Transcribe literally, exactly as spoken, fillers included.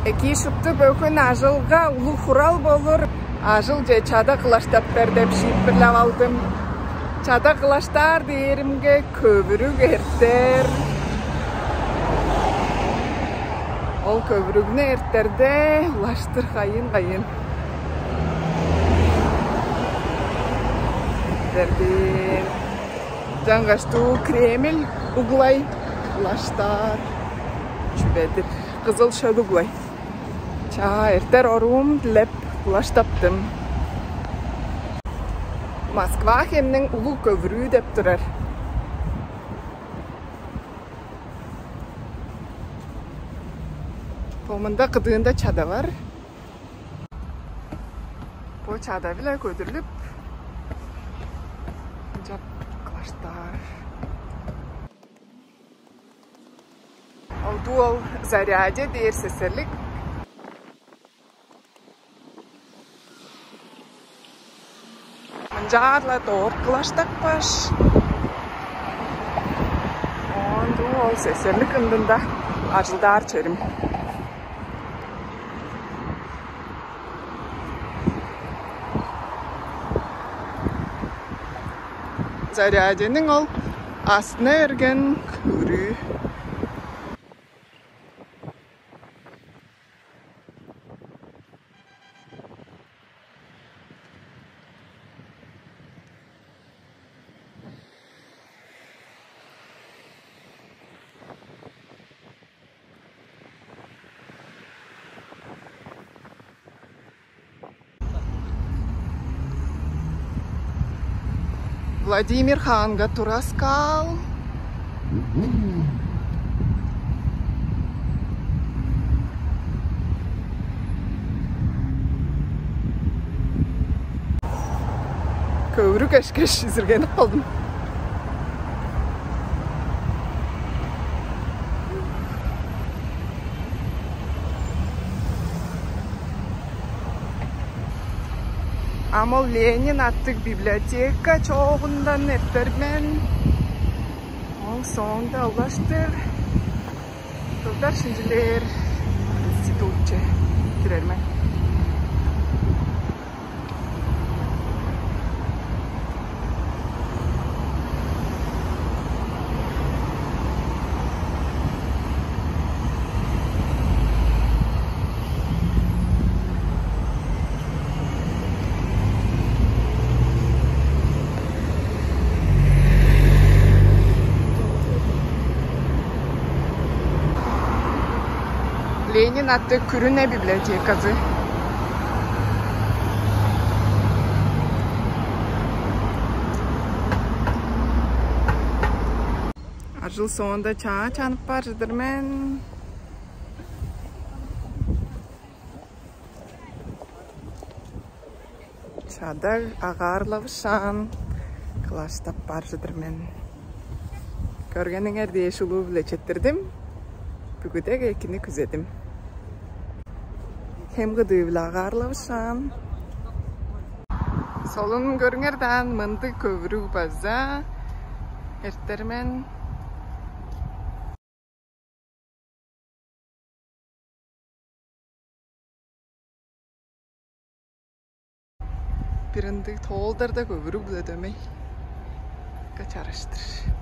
Эки шупту бөгүн ажылга улуг хурал болур. Ажылче чада кылаштап бер деп шиитпирлеп алдым. Чада кылаштаар дээримге көвүрүг эртер. Ол көвүрүгнү эртерде улаштыр кайын-кайын. Эртердин. Чаңгаш дуу Кремль углай улаштаар. Чүведир. Кызыл шөл углай. Чаа, эртер оруум дилеп, улаштаптым. Москва хемниң улуг көвүрүү деп турар. Бо мында кыдыында чада бар. Бо чада-биле көдүрлүп, ынчап кылаштаар. Ол дуу ол Зарядье дээр сесерлик. Мынчаар-ла дорт кылаштапкаш, оон дуу ол сесерлик ындында ажылдаар черим. Зарядьениң ол астына эрген көвүрүү. Владимир хаанга тураскаал. Көвүрүг эшкеш изиргенип калдым. Ам ол Ленин аттыг библиотека чоогундан эртер мен. Ооң соонда улаштыр кылдар шинчилээр институтче кирер мен. Ленин аттыг күрүне библиотеказы. Ажыл соонда чаа чанып бар чыдыр мен. Чада агаарлавышаан, кылаштап бар чыдыр мен. Көргениңер дээш улуу-биле четтирдим. Бүгүдег экини күзедим. Хем кыдыы-биле агаарлавышаан. Солун көрүңер даан, мындыг көвүрүг база эртер мен. Бир ындыг тоолдарда көвүрүг-биле дөмей. Чарыштыр.